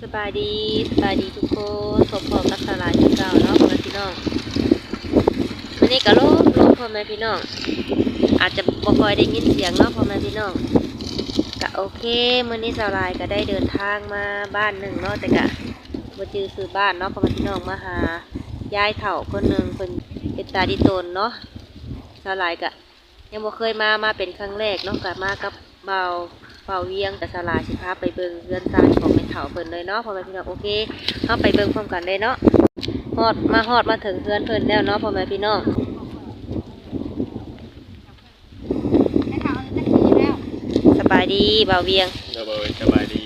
ສະບາຍດີ ສະບາຍດີທຸກຄົນ ພົບພໍ້ກັບສາວຫຼາຍຄືເກົ່າເນາະ ພໍ່ແມ່ພີ່ນ້ອງ. ມື້ນີ້ກໍລົມໆ ພໍ່ແມ່ພີ່ນ້ອງ ອາດຈະບໍ່ຄ່ອຍໄດ້ຍິນສຽງເນາະ ພໍ່ແມ່ພີ່ນ້ອງ. ກະໂອເຄ ມື້ນີ້ສາວຫຼາຍກໍໄດ້ເດີນທາງມາບ້ານໜຶ່ງເນາະ ແຕ່ກະບໍ່ຈື່ຊື່ບ້ານເນາະ ພໍ່ແມ່ພີ່ນ້ອງ. ມາຫາຍາຍເຖົ້າຄົນໜຶ່ງ ເພິ່ນເປັນຕາດີຕົນເນາະ. ສາວຫຼາຍກະ ຍັງບໍ່ເຄີຍມາ ມາເປັນຄັ້ງແລກເນາະ ກະມາກັບບ່າວ ບ່າວວຽງ. ກະສາວຫຼາຍຊິພາໄປເບິ່ງເຮືອນຊານຂອງແມ່ເຖົ້າເພິ່ນເລີຍເນາະ ພໍ່ແມ່ພີ່ນ້ອງ. ໂອເຄ ເຮົາໄປເບິ່ງພ້ອມກັນເລີຍເນາະ. ຮອດ ມາຮອດມາເຖິງເຮືອນເພິ່ນແລ້ວເນາະ ພໍ່ແມ່ພີ່ນ້ອງ. ສະບາຍດີບ່າວວຽງ. ໂດຍ ສະບາຍດີ.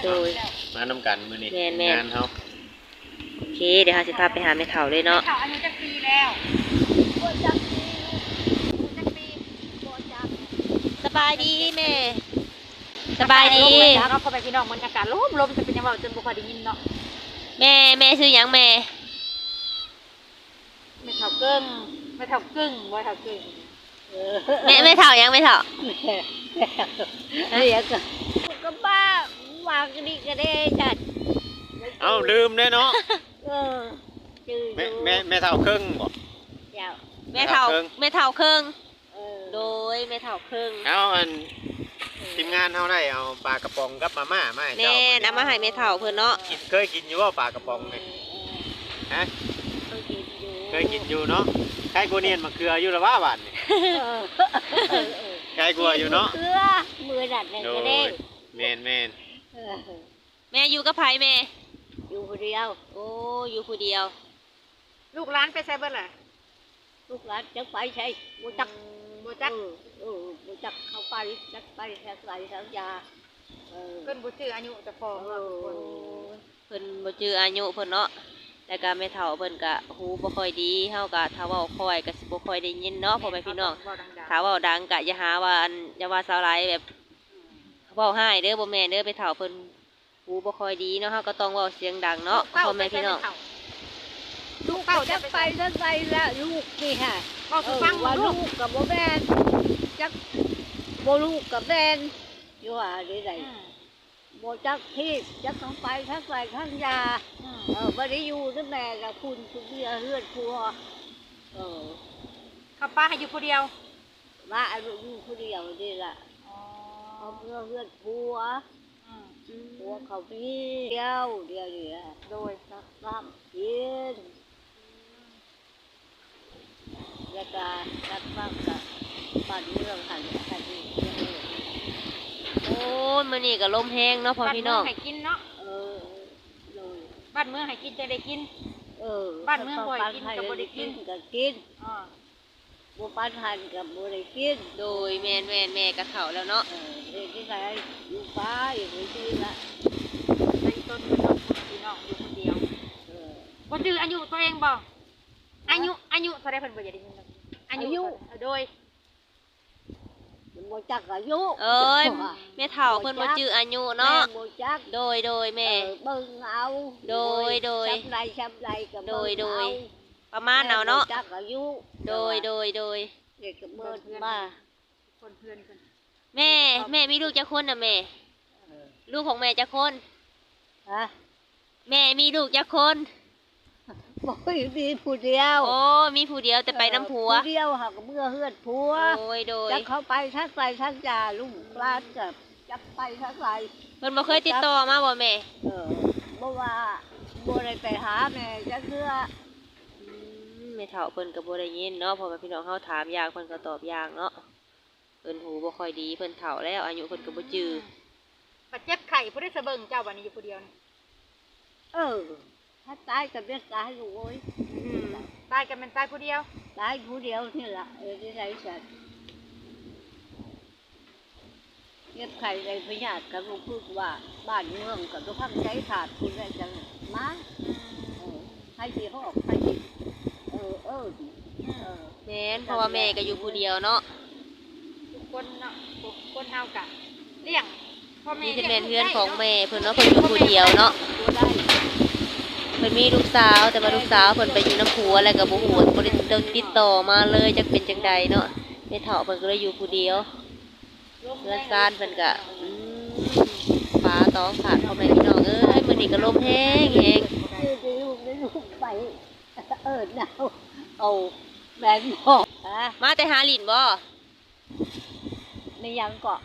ໂດຍ ມານຳກັນມື້ນີ້ ແມ່ນໆ ທີມງານເຮົາ. ໂອເຄ ດຽວເຮົາຊິພາໄປຫາແມ່ເຖົ້າເລີຍເນາະ. ແມ່ເຖົ້າອາຍຸຈັກປີແລ້ວ? ບໍ່ຈັກປີ ບໍ່ຈັກປີ ບໍ່ຈັກ. ສະບາຍດີແມ່. ສະບາຍດີເນາະ ພໍ່ແມ່ພີ່ນ້ອງ. ບັນຍາກາດລົມໆ ຈະເປັນຫຍັງເວົ້າຈົນບໍ່ຄ່ອຍໄດ້ຍິນເນາະ. ແມ່ ແມ່ຊື່ຫຍັງແມ່? ແມ່ເຖົ້າເກິ່ງ ແມ່ເຖົ້າກຶ້ງ ບໍ່ເຖົ້າກຶ້ງ. ເອີ ແມ່ ແມ່ເຖົ້າຫຍັງແມ່ເຖົ້າ? ແມ່ ແມ່ ຮະ? ກໍບ້າ ວ່ານີ້ກໍໄດ້ຈັດ. ເອົ້າ ລືມແດ່ເນາະ. ເອີ ຈື່ຢູ່ ແມ່ ແມ່ເຖົ້າເຄິ່ງບໍ? ເຈົ້າ ແມ່ເຖົ້າ ແມ່ເຖົ້າເຄິ່ງ ແມ່ເຖົ້າເຄິ່ງ. ເອີ ໂດຍ ແມ່ເຖົ້າເຄິ່ງ. ເອົາ ອັນ ທີມງານເຮົາໄດ້ເອົາປາກະປ໋ອງກັບມາມ່າມາໃຫ້ເຈົ້າ. ແມ່ນ ເອົາມາໃຫ້ແມ່ເຖົ້າເພິ່ນເນາະ. ກິນ ເຄີຍກິນຢູ່ບໍ່ປາກະປ໋ອງນີ້? ຮະ? ເຄີຍກິນຢູ່ ເຄີຍກິນຢູ່ເນາະ. ໄຄກວ່າໜຽນມະເຂືອຢູ່ລະຫວາບາດນີ້. ເອີ ໄຄກວ່າຢູ່ເນາະ ເຂືອ ມື້ນັ້ນແຫຼະ. ໂດຍ ກໍໄດ້ ແມ່ນໆ. ເອີ ແມ່ຢູ່ກັບໃຜແມ່? ຢູ່ຜູ້ດຽວ. ໂອ້ ຢູ່ຜູ້ດຽວ. ລູກຫຼານໄປໃສເບິດລະ? ລູກຫຼານຈັກໄປໃສ ບໍ່ຈັກ. ອືມ ບໍ່ຈັກ. ເອີ ເອີ ບໍ່ຈັກເຂົາໄປ ຈັກໄປທາງໃດທາງຢາ. ເອີ ເພິ່ນບໍ່ຈື່ອາຍຸເຈົ້າຂອງ. ເອີ ເນາະ ທຸກຄົນ ເພິ່ນບໍ່ຈື່ອາຍຸເພິ່ນເນາະ. ແລ້ວກະແມ່ເຖົ້າເພິ່ນກະຫູບໍ່ຄ່ອຍດີ ເຮົາກະຖ້າເວົ້າຄ່ອຍກະຊິບໍ່ຄ່ອຍໄດ້ຍິນເນາະ ພໍ່ແມ່ພີ່ນ້ອງ. ເວົ້າດັງໆ ຖ້າເວົ້າດັງກະຢ່າຫາວ່າ ອັນ ຢ່າວ່າສາວຫຼາຍແບບ ອືມ ເວົ້າຮ້າຍເດີ ບໍ່ແມ່ນເດີ. ແມ່ເຖົ້າເພິ່ນ ຫູບໍ່ຄ່ອຍດີເນາະ ເຮົາກໍຕ້ອງເວົ້າສຽງດັງເນາະ ພໍ່ແມ່ພີ່ນ້ອງ. ລູກເຕົ້າໄປໃສແມ່ເຖົ້າ? ລູກກໍຈັກໄປທາງໃດລະ ລູກນີ້ຫະ. ເວົ້າສູ່ຟັງ ເອີ ວ່າລູກ ລູກກໍບໍ່ແມ່ນ ຈັກບໍ່ລູກກໍແມ່ນ ຢູ່ວ່າໄດ້ໃດ. ອືມ ບໍ່ຈັກທີ່ ຈັກທາງໄປທາງໃດທາງຢາ. ອືມ ເອີ ບໍ່ໄດ້ຢູ່ນຳແມ່ລະ ພຸ້ນຜູ້ເມຍເຮືອນຜົວ. ເອີ ເຂົາປະໃຫ້ຢູ່ຜູ້ດຽວ? ວ່າຢູ່ຜູ້ດຽວນີ້ລະ. ອໍ ເຂົາເມືອເຮືອນຜົວ. ອືມ ອືມ ຜົວເຂົາມີດຽວ ດຽວນີ້ລະ. ໂດຍ ຕັກນ້ຳກິນ ອືມ ແລ້ວກະຕັກນ້ຳກະບ້ານເມືອງຫັ້ນແຫຼະ. ໂອ້ຍ ມື້ນີ້ກະລົມແຮງເນາະ ພໍ່ພີ່ນ້ອງ. ບ້ານເມືອງໃຫ້ກິນເນາະ. ເອີ ໂດຍ ບ້ານເມືອງໃຫ້ກິນຈັ່ງໄດ້ກິນ. ເອີ ບ້ານເມືອງບໍ່ໃຫ້ກິນກະບໍ່ໄດ້ກິນ ກະກິນ. ອໍ ບໍ່ປານຫັ້ນກໍບໍ່ໄດ້ກິນ. ໂດຍ ແມ່ນໆ ແມ່ກໍເຖົ້າແລ້ວເນາະ. ເອີ ເຮັດຈັ່ງໃດ ຢູ່ໄປ ເຮັດຈັ່ງໃດລະ ໃນຕົນເພິ່ນເນາະ ພີ່ນ້ອງຢູ່ຄົນດຽວ. ເອີ ບໍ່ຈື່ອາຍຸຕົວເອງບໍ່? ອາຍຸ ອາຍຸເທົ່າໃດ ເພິ່ນບໍ່ຢາກໄດ້ຍິນດອກ. ອາຍຸ ອາຍຸ ໂດຍ ບໍ່ຈັກອາຍຸ. ເອີຍ ແມ່ເຖົ້າເພິ່ນບໍ່ຈື່ອາຍຸເນາະ. ແມ່ບໍ່ຈັກ. ໂດຍໆ ແມ່ ເອີ ເບິ່ງເອົາ. ໂດຍໆ ຊ່ຳໃດຊ່ຳໃດກໍເບິ່ງເອົາ. ປະມານເອົາເນາະ. ແມ່ບໍ່ຈັກອາຍຸ. ໂດຍໆໆ ເດັກກໍເມີດມາ ຄົນເຮືອນເພິ່ນ. ແມ່ ແມ່ມີລູກຈັກຄົນນະແມ່? ເອີ ລູກຂອງແມ່ຈັກຄົນ? ຮະ? ແມ່ມີລູກຈັກຄົນ? ໂອ້ຍ ມີຜູ້ດຽວ. ໂອ້ ມີຜູ້ດຽວ ແຕ່ໄປນຳຜົວ. ເອີ ຜູ້ດຽວຫາກໍເມືອເຮືອນຜົວ. ໂດຍໆ ຈັກເຂົາໄປທາງໃດທາງຢາ ລູກຫຼານກໍຈັກໄປທາງໃດ. ເພິ່ນບໍ່ເຄີຍຕິດຕໍ່ມາບໍ່ແມ່? ເອີ ບໍ່ວ່າ ບໍ່ໄດ້ໄປຫາແມ່ຈັກເທື່ອ. ອືມ ແມ່ເຖົ້າເພິ່ນກໍບໍ່ໄດ້ຍິນເນາະ ເພາະວ່າພີ່ນ້ອງເຮົາຖາມຢ່າງ ເພິ່ນກໍຕອບຢ່າງເນາະ. ເພິ່ນຫູບໍ່ຄ່ອຍດີ ເພິ່ນເຖົ້າແລ້ວ ອາຍຸເພິ່ນກໍບໍ່ຈື່. ອືມ ບັດເຈັບໄຂ້ຜູ້ໃດສະເບິ່ງເຈົ້າ ບັດນີ້ຢູ່ຜູ້ດຽວນີ້? ເອີ ຖ້າຕາຍກໍແມ່ນຕາຍລູກເອີຍ. ອືມ ຕາຍກໍແມ່ນຕາຍຜູ້ດຽວ. ຕາຍຜູ້ດຽວນີ້ລະ. ເອີ ຈັ່ງໃດຊັ້ນ ເຈັບໄຂ້ໄດ້ພະຍາດກໍບໍ່ຄິດວ່າ ບ້ານເມືອງກໍບໍ່ພັກໃຈຂາດຜູ້ໃດຈັງມາ. ອືມ ເອີ ໃຜຊິຮອກ ໃຜຊິ ເອີ ເອີ້ນ. ອືມ ເອີ ແມ່ນ ເພາະວ່າແມ່ກໍຢູ່ຜູ້ດຽວເນາະ. ທຸກຄົນເນາະ ຄົນເຮົາກະລ້ຽງ ມີແຕ່ແມ່ນເຮືອນຂອງແມ່ເພິ່ນເນາະ ເພິ່ນຢູ່ຜູ້ດຽວເນາະ. ເພິ່ນມີລູກສາວ ແຕ່ວ່າລູກສາວເພິ່ນໄປຢູ່ນຳຜົວ ແລ້ວກໍບໍ່ຮູ້ ບໍ່ໄດ້ຕິດຕໍ່ມາເລີຍ ຈັກເປັນຈັ່ງໃດເນາະ. ແມ່ເຖົ້າເພິ່ນກໍເລີຍຢູ່ຜູ້ດຽວ. ເຮືອນຊານເພິ່ນກະ ອືມ ຝາຕອງຂາດ ພໍ່ແມ່ພີ່ນ້ອງເອີຍ. ມື້ ນີ້ກໍລົມແຮງໆ ຊື່ແຕ່ລູກ ແຕ່ລູກໄປເອີ້ນເອົາ ເອົາແມ່ນບໍ່? ມາແຕ່ຫາຫຼິ້ນບໍ່? ແມ່ນຫຍັງເກາະ?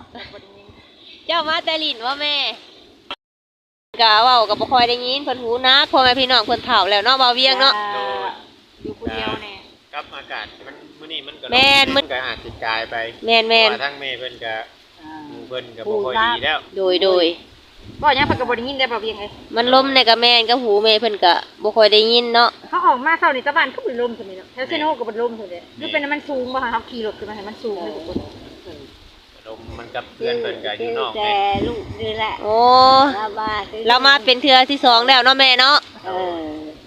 ເຈົ້າມາແຕ່ຫຼິ້ນບໍ່ແມ່? ກະເວົ້າກະບໍ່ຄ່ອຍໄດ້ຍິນ ເພິ່ນຫູໜັກ ພໍ່ແມ່ພີ່ນ້ອງເພິ່ນເຖົ້າແລ້ວເນາະ ບ່າວວຽງເນາະ. ຢູ່ຜູ້ດຽວແນ່ ກັບອາກາດມັນ ມື້ນີ້ມັນກະ ແມ່ນ ມັນກະອາດຊິກາຍໄປ. ແມ່ນໆ ເພາະວ່າທາງແມ່ເພິ່ນກະ ຫູເພິ່ນກະບໍ່ຄ່ອຍດີແລ້ວ. ໂດຍໆ ເວົ້າຫຍັງເພິ່ນກະບໍ່ໄດ້ຍິນໄດ໋ ບ່າວວຽງເອີຍ. ມັນລົມແດ່ກະແມ່ນ ກັບຫູແມ່ເພິ່ນກະບໍ່ຄ່ອຍໄດ້ຍິນເນາະ. ເຮົາອອກມາເຊົ້ານີ້ຕາບ້ານຄືບໍ່ໄດ້ລົມສ່ຳນີ້ເນາະ ແຖວເຊໂນກະບໍ່ໄດ້ລົມສ່ຳນີ້. ຫຼືເປັນມັນສູງບໍ່ ເຮົາຂີ່ລົດຂຶ້ນມາໃຫ້ມັນສູງເລີຍທຸກຄົນ. ລົມມັນກັບເພື່ອນເພິ່ນກະຢູ່ນອກແຫຼະ ແຕ່ລູກນີ້ແຫຼະ. ໂອ້ ລາວມາເປັນເທື່ອທີສອງແລ້ວເນາະແມ່ເນາະ. ເອີ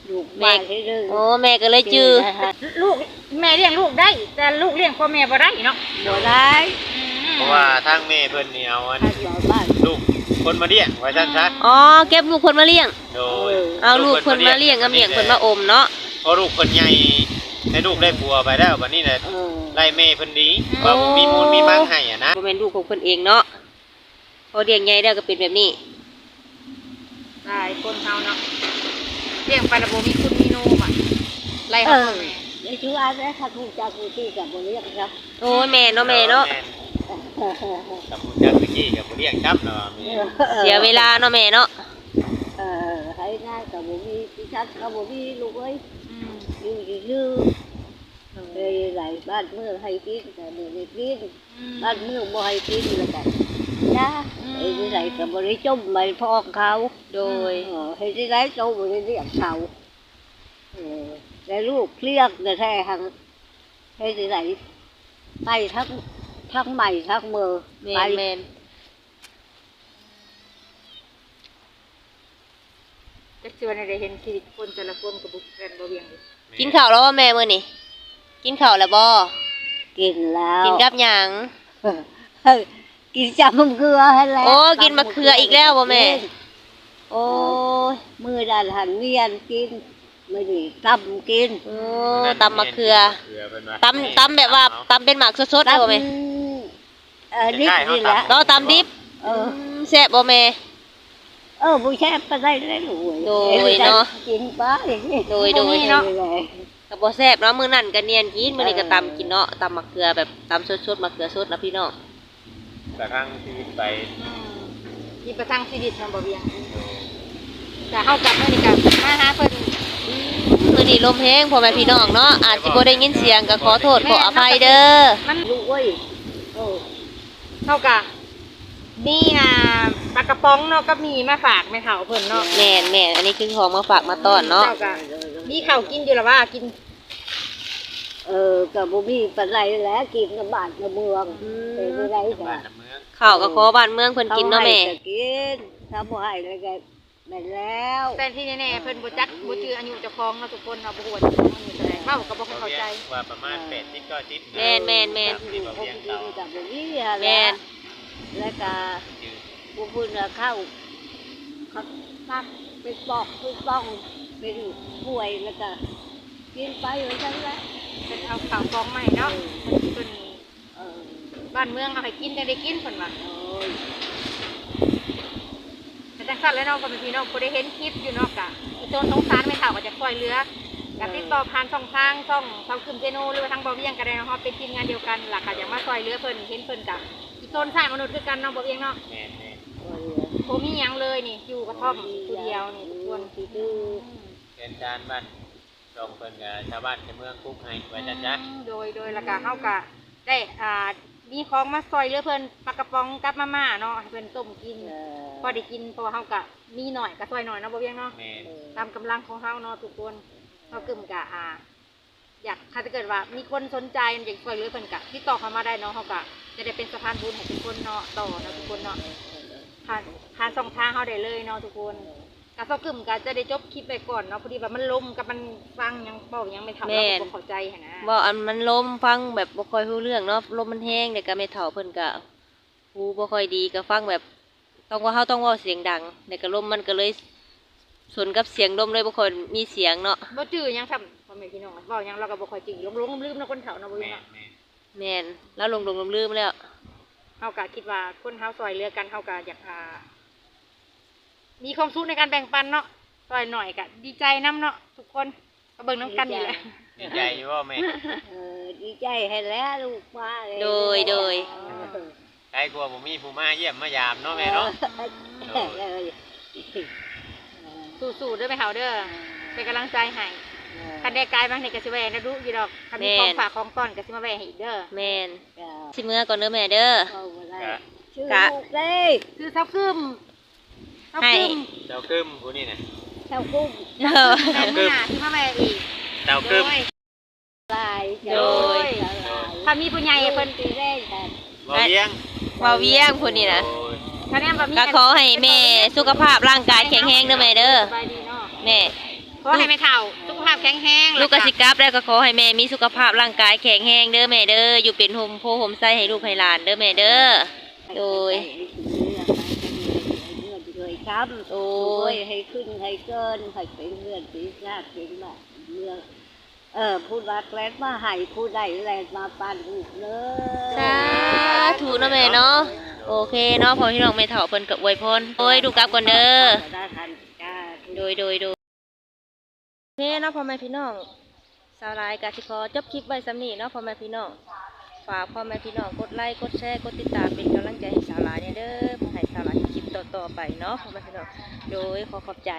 ລູກມາທີໜຶ່ງ. ໂອ້ ແມ່ກະເລີຍຈື່. ລູກ ແມ່ລ້ຽງລູກໄດ້ ແຕ່ລູກລ້ຽງພໍ່ແມ່ບໍ່ໄດ້ເນາະ. ບໍ່ໄດ້ ເພາະວ່າທາງແມ່ເພິ່ນນີ້ເອົາອັນ ລູກຄົນມາລ້ຽງວ່າຊັ້ນຊະ. ອໍ ເກັບລູກຄົນມາລ້ຽງ. ໂດຍ ເອົາລູກເພິ່ນມາລ້ຽງ ເອົາມ້ຽງເພິ່ນມາອົມເນາະ. ພໍລູກເພິ່ນໃຫຍ່ ໃຫ້ລູກໄດ້ຜົວໄປແລ້ວ ບັດນີ້ແຫຼະ ເອີ ໄລ່ແມ່ເພິ່ນໜີ ວ່າບໍ່ມີມູນມີມັງໃຫ້ຫັ້ນນະ. ບໍ່ແມ່ນລູກຂອງເພິ່ນເອງເນາະ ພໍລ້ຽງໃຫຍ່ແລ້ວກະເປັນແບບນີ້. ຫຼາຍຄົນເຮົາເນາະ ລ້ຽງໄປລະບໍ່ມີຄຸນມີໂນບາດ ໄລ່ເຮົາ. ເອີ ໄດ້ຊື່ວ່າແລ້ວ ຄັນຮູ້ຈັກຮູ້ຊີ້ກະບໍ່ລ້ຽງຊະ. ໂອ້ຍ ແມ່ນເນາະແມ່ເນາະ. ຄັນຮູ້ຈັກແຕ່ກີ້ກະບໍ່ລ້ຽງຊ້ຳເນາະ. ເສຍເວລາເນາະແມ່ເນາະ. ເອີ ໄຮ່ນາກະບໍ່ມີ ທີ່ຊັດກະບໍ່ມີລູກເອີຍ. ອືມ ຢູ່ຊື່ໆ. ເອີ ເຮັດຈັ່ງໃດ ບ້ານເມືອງໃຫ້ກິນກະບໍ່ໄດ້ກິນ. ອືມ ບ້ານເມືອງບໍ່ໃຫ້ກິນລະກະຢ່າ. ອືມ ເຮັດຈັ່ງໃດກະບໍ່ໄດ້ຈົ່ມໃບພອງເຂົາ. ໂດຍ ເອີ ເຮັດຈັ່ງໃດໂຕບໍ່ໄດ້ລ້ຽງເຂົາ. ເອີ ແຕ່ລູກລ້ຽງແທ້ໆ ຫັ້ນ ເຮັດຈັ່ງໃດ ໄປທັງ ທັງໃໝ່ທັງເມີ. ແມ່ນ ແມ່ນ. ຈັກຊິວ່າແນວໃດ ເຫັນຊີວິດຄົນແຕ່ລະຄົນກະບໍ່ຄືກັນ ບໍ່ວຽງເອີຍ. ກິນເຂົ້າແລ້ວບໍ່ແມ່ມື້ນີ້? ກິນເຂົ້າແລ້ວບໍ່? ກິນແລ້ວ. ກິນກັບຫຍັງ? ກິນຕຳໝາກເຂືອຫັ້ນແຫຼະ. ໂອ້ ກິນໝາກເຂືອອີກແລ້ວບໍ່ແມ່? ໂອ້ຍ ມື້ນັ້ນຫັ້ນໝ້ຽນກິນ ມື້ນີ້ຕຳກິນ. ໂອ້ ຕຳໝາກເຂືອ. ຕຳ ຕຳແບບວ່າຕຳເປັນໝາກສົດໆ ເລີຍບໍ່ແມ່? ເອີ ດິບນີ້ແຫຼະ. ເນາະ ຕຳດິບ. ເອີ ອືມ ແຊບບໍ່ແມ່? ເອີ ບໍ່ແຊບປານໃດເລີຍລູກເອີຍ. ໂດຍເນາະ ກິນໄປ. ໂດຍໆ ກະບໍ່ແຊບເນາະ. ມື້ນັ້ນກະນຽນກິນ ມື້ນີ້ກະຕຳກິນເນາະ. ເອີ ຕຳໝາກເຂືອແບບຕຳສົດໆ ໝາກເຂືອສົດນະພີ່ນ້ອງ. ກະທັງຊີວິດໄປ. ອືມ ກິນປະທັງຊີວິດເນາະ ບໍ່ວຽງ. ໂດຍ ກະເຮົາກັບມື້ນີ້ກະມາຫາເພິ່ນ. ອືມ ມື້ນີ້ລົມແຮງ ພໍ່ແມ່ພີ່ນ້ອງເນາະ ອາດຊິບໍ່ໄດ້ຍິນສຽງ ກະຂໍໂທດຂໍອະໄພເດີ. ມັນ ລູກເອີຍ ເອີ ເຮົາກະມີ ອ່າ ປາກະປ໋ອງເນາະ ກັບໝີ່ມາຝາກແມ່ເຖົ້າເພິ່ນເນາະ. ແມ່ນໆ ອັນນີ້ຄືຂອງມາຝາກມາຕ້ອນເນາະ. ເຈົ້າກະມີເຂົ້າກິນຢູ່ລະວ່າ ກິນ ເອີ ກະບໍ່ມີປານໃດແຫຼະ ກິນນຳບ້ານນຳເມືອງ. ອືມ ເປັນຈັ່ງໃດກະ ເຂົ້າກະຂໍບ້ານເມືອງເພິ່ນກິນເນາະແມ່. ເຂົາໃຫ້ກະກິນ ເຂົາບໍ່ໃຫ້ລະກະ ແມ່ນແລ້ວ. ແຕ່ທີ່ແນ່ໆ ເພິ່ນບໍ່ຈັກ ບໍ່ຈື່ອາຍຸເຈົ້າຂອງເນາະທຸກຄົນເນາະ ບໍ່ຮູ້ວ່າເຈົ້າຂອງອາຍຸເທົ່າໃດ ເວົ້າກະບໍ່ຄ່ອຍເຂົ້າໃຈ. ວ່າປະມານ ເອີ ແປດສິບ ເກົ້າສິບ. ແມ່ນໆໆ ຕາມທີ່ບໍ່ວຽງເລົ່າ. ແມ່ນ ແລ້ວກະ ຜູ້ເພິ່ນວ່າເຂົ້າ ເຂົາຕັກເປັນປອກເປັນປ່ອງ ເປັນຖ້ວຍ ແລ້ວກະກິນໄປວ່າຊັ້ນແຫຼະ. ເພິ່ນເອົາເຂົ້າກອງໃໝ່ເນາະ. ເອີ ເພິ່ນ ເອີ ບ້ານເມືອງເອົາໃຫ້ກິນຈັ່ງໄດ້ກິນ ເພິ່ນວ່າ. ໂອ້ຍ ກະຈັ່ງຊັ້ນແຫຼະເນາະ ພໍ່ແມ່ພີ່ນ້ອງ ຜູ້ໃດເຫັນຄລິບຢູ່ເນາະ ກະອີ່ຕົນສົງສານແມ່ເຖົ້າກະຢາກຊ່ວຍເຫຼືອ. ກະຕິດຕໍ່ຜ່ານຊ່ອງທາງ ຊ່ອງເຊົາກຶມເຊໂນ ຫຼືວ່າທາງບ່າວວຽງກະໄດ້ເນາະ ເຮົາເປັນທີມງານດຽວກັນ ລະກະຢາກມາຊ່ວຍເຫຼືອເພິ່ນ ເຫັນເພິ່ນກະອີ່ຕົນຊ້າງມະນຸດຄືກັນເນາະ ບ່າວວຽງເນາະ. ແມ່ນໆ ບໍ່ມີຫຍັງເລີຍນີ້ ຢູ່ກະທ່ອມຜູ້ດຽວນີ້ທຸກຄົນ. ອືມ ແຜນການບ້ານ ຊ່ອງເພິ່ນກະຊາວບ້ານຊາວເມືອງປຸກໃຫ້ວ່າຊັ້ນຊະ. ອືມ ໂດຍໆ ລະກະເຮົາກະໄດ້ ອ່າ ມີຂອງມາຊ່ອຍເຫຼືອເພິ່ນ ປາກະປ໋ອງກັບມາມ່າເນາະ ໃຫ້ເພິ່ນຕົ້ມກິນ. ເອີ ພໍໄດ້ກິນ ເພາະວ່າເຮົາກະມີໜ້ອຍກະຊ່ອຍໜ້ອຍເນາະ ບ່າວວຽງເນາະ. ແມ່ນ ຕາມກຳລັງຂອງເຮົາເນາະທຸກຄົນ. ເຮົາກຶມກະ ອ່າ ຢາກ ຖ້າເກີດວ່າມີຄົນສົນໃຈຢາກຊ່ອຍເຫຼືອເພິ່ນກະຕິດຕໍ່ເຂົ້າມາໄດ້ເນາະ ເຮົາກະຈະໄດ້ເປັນສະພານບຸນໃຫ້ທຸກຄົນເນາະ ຕໍ່ເນາະທຸກຄົນເນາະ. ຜ່ານ ຜ່ານຊ່ອງທາງເຮົາໄດ້ເລີຍເນາະທຸກຄົນ. ກະຊາວກຶມກະຈະໄດ້ຈົບຄລິບໄວ້ກ່ອນເນາະ ພໍດີວ່າມັນລົມກັບມັນຟັງຫຍັງ ເວົ້າຫຍັງແມ່ເຖົ້າລາວກະບໍ່ເຂົ້າໃຈຫັ້ນນະ. ເວົ້າອັນມັນລົມ ຟັງແບບບໍ່ຄ່ອຍຮູ້ເລື່ອງເນາະ ລົມມັນແຮງ ແລ້ວກະແມ່ເຖົ້າເພິ່ນກະຫູບໍ່ຄ່ອຍດີ ກະຟັງແບບ ຕ້ອງວ່າເຮົາຕ້ອງເວົ້າສຽງດັງ ແລ້ວກະລົມມັນກະເລີຍຊົນກັບສຽງລົມ ເລີຍບໍ່ຄ່ອຍມີສຽງເນາະ. ບໍ່ຈື່ຫຍັງຊ້ຳ ພໍ່ແມ່ພີ່ນ້ອງ ເວົ້າຫຍັງລາວກະບໍ່ຄ່ອຍຈື່ ຫຼົງໆລືມໆເນາະ ຄົນເຖົ້າເນາະ ບໍ່ມີເນາະ. ແມ່ນ ລາວຫຼົງໆລືມໆແລ້ວ. ເຮົາກະຄິດວ່າຄົນເຮົາຊ່ອຍເຫຼືອກັນ ເຮົາກະຢາກ ອ່າ ມີຄວາມສຸກໃນການແບ່ງປັນເນາະ ຊ່ອຍໜ້ອຍກະດີໃຈນຳເນາະ ທຸກຄົນ ມາເບິ່ງນຳກັນນີ້ແຫຼະ. ດີໃຈຢູ່ບໍ່ແມ່? ເອີ ດີໃຈຫັ້ນແຫຼະລູກມາເລີຍ. ໂດຍ ໂດຍ ເອີ ໃກກວ່າບໍ່ມີຜູ້ມາຢ້ຽມມາຢາມເນາະແມ່ເນາະ. ເອີ ໂດຍ ເອີ ສູ້ໆເດີແມ່ເຖົ້າເດີ ເອີ ເປັນກຳລັງໃຈໃຫ້. ເອີ ຄັນໄດ້ກາຍມານີ້ກະຊິແວ່ດຸຢູ່ດອກ ຄັນມີ ແມ່ນ ຂອງຝາກຂອງຕ້ອນກະຊິມາແວ່ໃຫ້ອີກເດີ. ແມ່ນ ເຈົ້າ ຊິເມືອກ່ອນເດີແມ່ເດີ. ເວົ້າບໍ່ໄດ້ ກະ ຊື່ລູກເດ້ ຊື່ເຊົາກຶ້ມ ໃຫ້ ເຈົ້າກຶ້ມ ຜູ້ນີ້ນະ ເຈົ້າກຸ້ມ ເຈົ້າກຶ້ມ ເຈົ້າກຶ້ມ ທີ່ມາແມ່ອີກ ເຈົ້າກຶ້ມ ໂດຍ ຫຼາຍ ໂດຍ ຫຼາຍ ຖ້າມີຜູ້ໃຫຍ່ເພິ່ນ ເວົ້າວຽງ ເວົ້າວຽງຜູ້ນີ້ນະ. ໂດຍ ຖ້າແມ່ນວ່າມີ ກະຂໍໃຫ້ແມ່ສຸຂະພາບຮ່າງກາຍແຂງແຮງເດີແມ່ເດີ. ສະບາຍດີເນາະ ແມ່ ຂໍໃຫ້ແມ່ເຖົ້າສຸຂະພາບແຂງແຮງ ລູກກະຊິກັບແລ້ວ ກະຂໍໃຫ້ແມ່ມີສຸຂະພາບຮ່າງກາຍແຂງແຮງເດີແມ່ເດີ ຢູ່ເປັນຮົ່ມໂພຮົ່ມໄຊໃຫ້ລູກໃຫ້ຫຼານເດີແມ່ເດີ. ໂດຍ ໃຫ້ເຮືອນໃຫ້ເຮືອນໃຫ້ເຮືອນໃຫ້ເຮືອນຄ້ຳ ໂອ້ຍ ໃຫ້ຂຶ້ນໃຫ້ເກີນ ໃຫ້ເປັນເຮືອນເປັນຊາດເປັນບ້ານເມືອງ ເອີ ຜູ້ລັກແລ່ນມາໃຫ້ ຜູ້ໄດ້ແລ່ນມາປັນລູກເດີ. ສາທຸເນາະແມ່ເນາະ. ໂອເຄເນາະ ພໍ່ພີ່ນ້ອງ ແມ່ເຖົ້າເພິ່ນກະອວຍພອນ. ໂດຍ ລູກກັບກ່ອນເດີ. ໂດຍ ໂດຍ ໂດຍ. ໂອເຄເນາະ ພໍ່ແມ່ພີ່ນ້ອງ ສາວຫຼາຍກະຊິຂໍຈົບຄລິບໄວ້ສ່ຳນີ້ເນາະ ພໍ່ແມ່ພີ່ນ້ອງ. ຝາກພໍ່ແມ່ພີ່ນ້ອງກົດໄລ ກົດແຊ ກົດຕິດຕາມເປັນກຳລັງໃຈໃຫ້ສາວຫຼາຍແດ່ເດີ ເພື່ອໃຫ້ສາວຫຼາຍເຮັດຄລິບຕໍ່ໆໄປເນາະ ພໍ່ແມ່ພີ່ນ້ອງ. ໂດຍ ຂໍຂອບໃຈ.